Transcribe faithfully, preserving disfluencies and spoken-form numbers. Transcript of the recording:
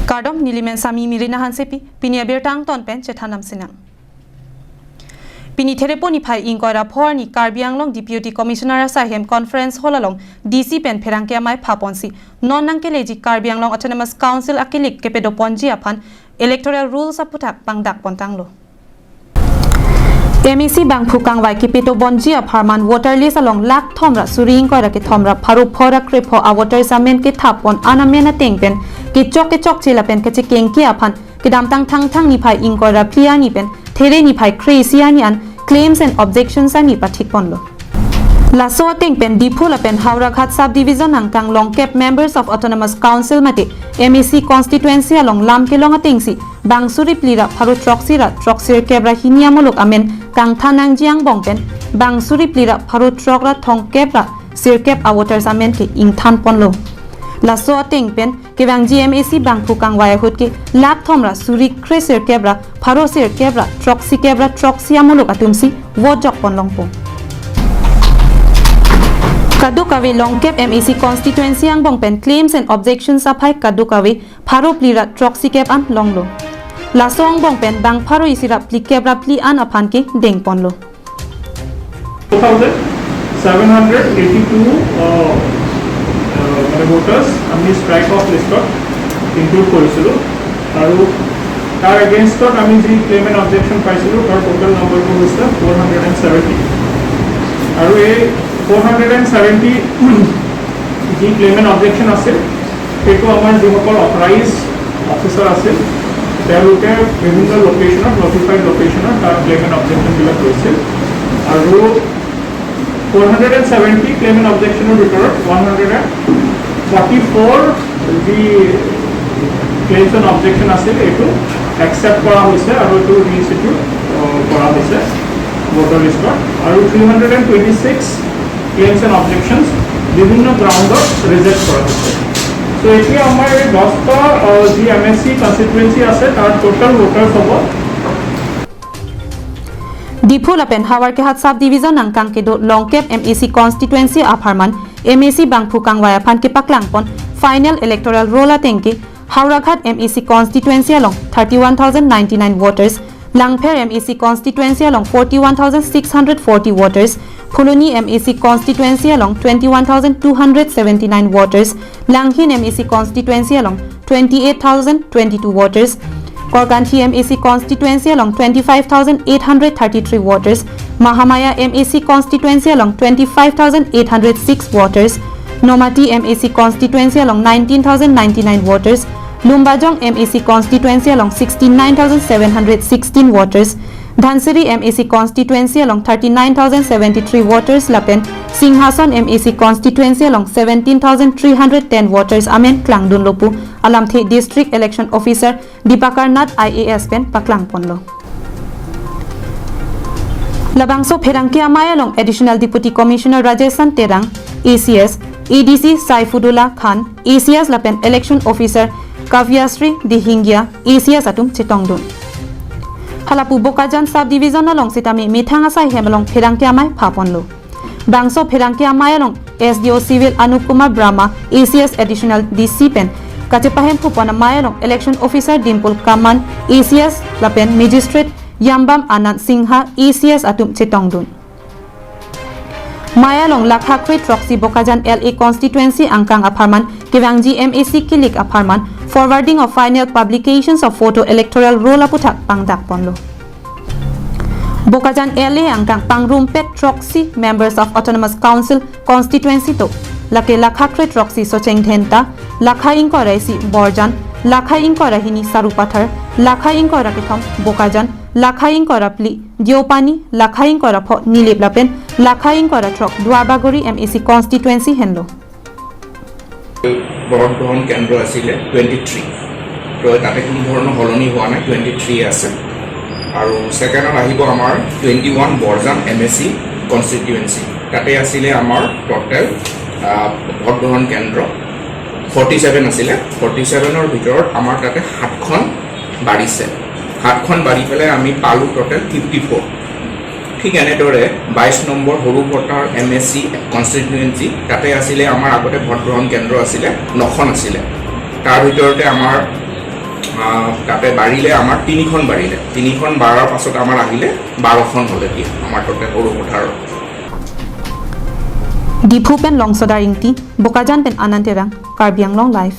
Kardom, neli men Sami Mirina Hansepi, pini abirta angton pen chethan nangsinang. Pini Therepo niphai ingkoi ra pho arni Karbi Anglong Deputy Commissioner asaihem Conference Hall along D C pen pherangke amei phaponsi non nangkeleji Karbi Anglong Autonomous Council akilik kepadoponji aphan electoral rules aputhak pangdakpontanglo. M A C bangphu kangvai kepatoponji apharman voter list along lakh thom ra suri ingkoi ra kethom ra pharo pho ra krepho a voters amen kethappon an amen ateng pen kechok kechokche lapen kachekengke aphan kedamtang Thangthang niphai ingkoi ra phli arni pen There niphai kre-isi arni an claims and objections arni pathikponlo. Laso ateng pen Diphu lapen Howraghat Sub Division angkang longkep Members of Autonomous Council mate M A C constituency along lam kelong atengsi bang suri phli ra pharo throksi ra throksirkep ra hini amuluk amen kangthan nangji angbong pen bang suri phli ra pharo throk ra thomkep ra sirkep a voters amen ke ingthanponlo. Laso ateng pen kevangji M A C bangphu kangvai ahut ke lakh thom ra suri kre sirkep ra pharo sirkep ra throksikep ra throksi amuluk atumsi vote jokponlongpo. Kadokave longkep M A C constituency angbong pen claims and objections aphai kadokave pharo phli ra throksikep an longlo. Laso angbong pen bang pharo isi ra phlikep ra phli an aphan ke dengponlo. Two thousand seven hundred eighty two মানে voters আমি strike off লিষ্টত include কৰিছিলোঁ আৰু তাৰ এগেইনষ্টত আমি যি claim and objection পাইছিলোঁ তাৰ টোটেল নম্বৰটো হৈছে ফ'ৰ হাণ্ড্ৰেড এণ্ড ছেভেণ্টি আৰু এই ফ'ৰ হাণ্ড্ৰেড এণ্ড ছেভেণ্টি যি ক্লেইম এণ্ড অবজেকশ্যন আছিল সেইটো আমাৰ যিসকল অথৰাইজ অফিচাৰ আছিল তেওঁলোকে বিভিন্ন লোকেশ্যনত নটিফাইড লোকেশ্যনত তাৰ ক্লেইম এণ্ড অবজেকশ্যনবিলাক লৈছিল আৰু four hundred and seventy claim and অবজেকশ্যনৰ ভিতৰত one hundred and forty four যি ক্লেইমছ এণ্ড অবজেকশ্যন আছিল এইটো একচেপ্ট কৰা হৈছে আৰু এইটো ৰিইনষ্টিটিউট কৰা হৈছে ভোটাৰ লিষ্টত আৰু three hundred and twenty six claims and অবজেকশ্যনছ বিভিন্ন গ্ৰাউণ্ডত ৰিজেক্ট কৰা হৈছে। চ' এতিয়া আমাৰ এই দহটা আহ, যি এম এছ চি কনষ্টিটুৱেঞ্চি আছে তাৰ টোটেল ভোটাৰ্ছ হ'ব Diphu lapen Howraghat Sub Division angkang kedo longkep M A C constituency apharman M A C bangphu kangvai aphan kepaklangpon final electoral roll ateng ke Howraghat M A C constituency along thirty-one thousand ninety-nine voters, Langpher M A C constituency along forty-one thousand six hundred forty voters, Phuloni M A C constituency along twenty-one thousand two hundred seventy-nine voters, Langhin M A C constituency along twenty-eight thousand twenty-two voters, Korkanthi M A C constituency along twenty-five thousand eight hundred thirty-three voters, Mahamaya M A C constituency along twenty-five thousand eight hundred six voters, Nomati M A C constituency along nineteen thousand ninety-nine voters, Lumbajong M A C constituency along sixty-nine thousand seven hundred sixteen voters, Dhansiri M A C constituency along thirty-nine thousand seventy-three voters lapen Singhason M A C constituency along seventeen thousand three hundred ten voters amen klangdunlo pu alamthe District Election Officer Dipakar Nath I A S pen paklangponlo. Labangso pherangke amei along Additional Deputy Commissioner Rajesan Terang, A C S, A D C Saifudullah Khan, A C S lapen Election Officer Kavyasri Dihingia, A C S atum chetongdun. Halapu Bokajan Sub Division along sitame methang asaihem along pherangke amei phaponlo. Bangso pherangke amei along S D O Civil Anup Kumar Brahma, A C S Additional D C pen kachepahem phupon amei along Election Officer Dimpul Kaman, A C S lapen Magistrate Yambam Anand Singha, A C S atum chetongdun. Mei along lakha kre throksi Bokajan L A constituency angkang apharman kevangji M A C kilik apharman forwarding of final publications of photo electoral roll aputhak pangdakponlo. Bokajan L A angkang pangrumpet throksi members of Autonomous Council constituency do. Lake lakha kre throksi Socheng Dhenta, lakha ingkoi ra isi Borjan, lakha ingkoi ra hini Sarupathar, lakha ingkoi ra kethom Bokajan, lakha ingkoi ra phli Deopani, lakha ingkoi ra pho Nilip lapen lakha ingkoi ra throk Duarbagori M A C constituency henlo. Vote গ্ৰহণ কেন্দ্ৰ আছিলে twenty three. তো তাতে কোনো ধৰণৰ সলনি হোৱা নাই, টুৱেণ্টি থ্ৰী আছে। আৰু ছেকেণ্ডত আহিব আমাৰ twenty one Borjan M A চি কনষ্টিটুৱেঞ্চি। তাতে আছিলে আমাৰ টোটেল ভোট গ্ৰহণ কেন্দ্ৰ ফৰ্টি ছেভেন আছিলে। ফৰ্টি ছেভেনৰ ভিতৰত আমাৰ তাতে সাতখন বাঢ়িছে। সাতখন বাঢ়ি পেলাই আমি পালোঁ টোটেল ফিফটি ফ'ৰ। ঠিক এনেদৰে বাইছ নম্বৰ সৰুপথাৰ এম এ চি কনষ্টিটুৱেঞ্চি, তাতে আছিলে আমাৰ আগতে ভোট গ্ৰহণ কেন্দ্ৰ আছিলে নখন আছিলে। তাৰ ভিতৰতে আমাৰ আহ, তাতে বাঢ়িলে আমাৰ তিনিখন বাঢ়িলে, তিনিখন বাঢ়াৰ পাছত আমাৰ আহিলে বাৰখন হ'লেগৈ আমাৰ টোটেল সৰু পথাৰৰ। ডিফু পেন লংচদাৰ ইংতি, বোকাজান পেন আনন্দ তেৰাং, কাৰ্বি আংলং লাইভ।